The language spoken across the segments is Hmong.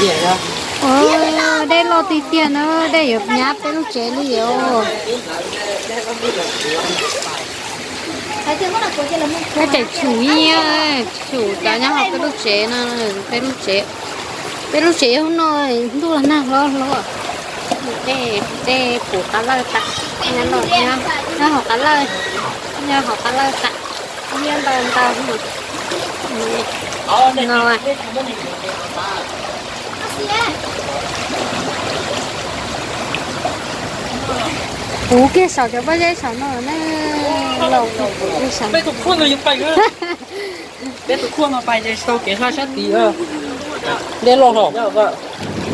Dej loj tiag tiag na, dej yuav nyab peb lub tsev li os. Tab tseem tshum ib, tshum cov nyob hauv peb lub tsev no, peb lub tsev, peb lub tsev hnub no ntuj los nag hlob hlob. Dej, dej puv qab lawj tas, nyob hauv qab lawj, nyob hauv qab lawj tas, nyob ntau ntau no. Puv kiag saum cov pob zeb saum no na, los puv kiag saum. Peb tus khuaj no pais ces tsis tau kev hla sab tid. Dej loj hlo.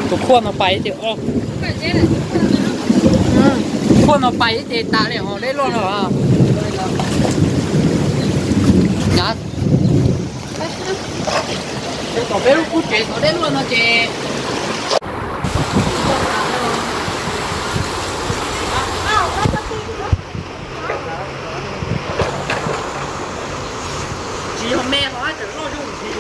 Tus khuaj no pais ces, khuaj no pais ces tas li os, dej loj hlo. Ces tom peb lub qub tsev tod dej loj no ces tsis yog me hov, tseem loj zoo ntxiv.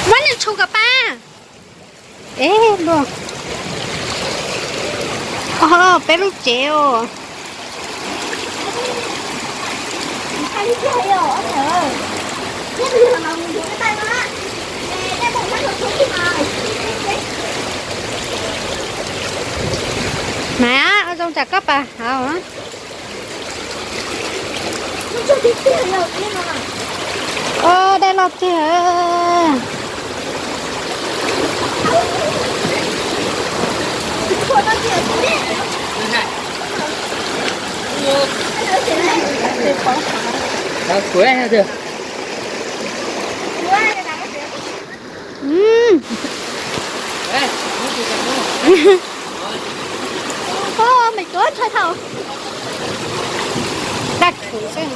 Muab nws tshum kom pab. Eb, luaj. Os, peb lub tsev os. Mas ua zoo tsam koj pab hauv. Os, dej loj tiag. Ov, mej tuav tshaj thaum daj khuv xwb.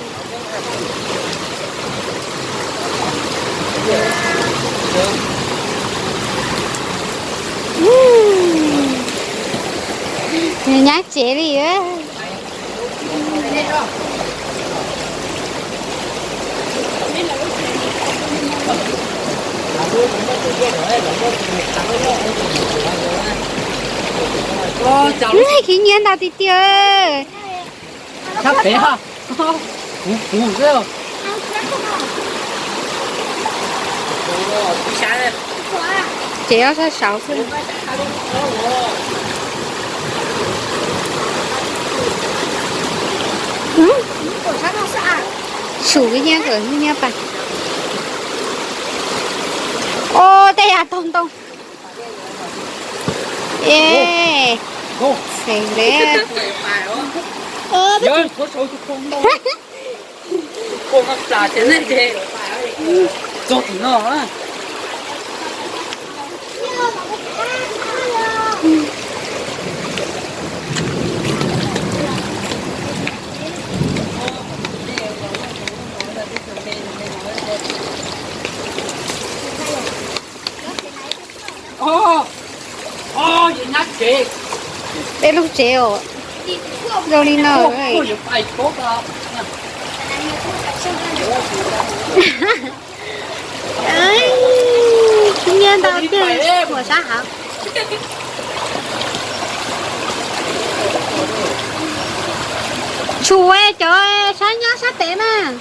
Nws nyab tsev li. Nws khib nyiab ntau tiag tiag. Sab pem ha. Kuv kuv xwb. Ces ob sab saud xwb. Sum nyiab kom nyiab pas. Os, tej yam tog ntoo. Ej, xev le. Peb lub tsev os, zoo li no. Khib nyiab ntau tiag, ua sab hauv. Tshum cov sab nyob sab pem mas.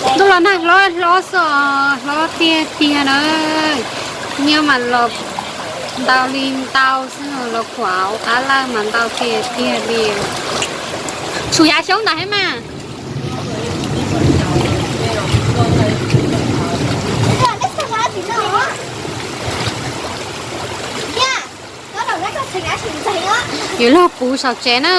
Ntuj los nag hlob hlob xwb, hlob tiag tiag na. Nyiab mas los ntau li ntau xwb, los khuam hauv qab lawj mas ntau tiag tiag li. Tshum yav xyoob ntawd thiab mas. Yuav luag puv saum tsev na.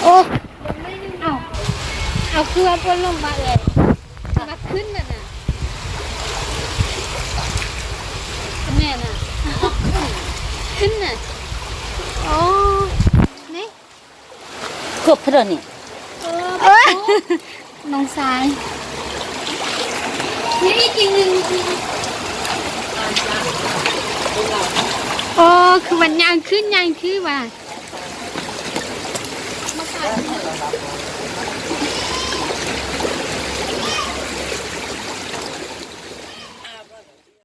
Au, au, kua puas loo npam lawm. Mas khwb na na. Khwb na. Os, ne. Koj phwb ni. Noo xais. Ua khwv vas nyaas khwb nyaas khwb vas.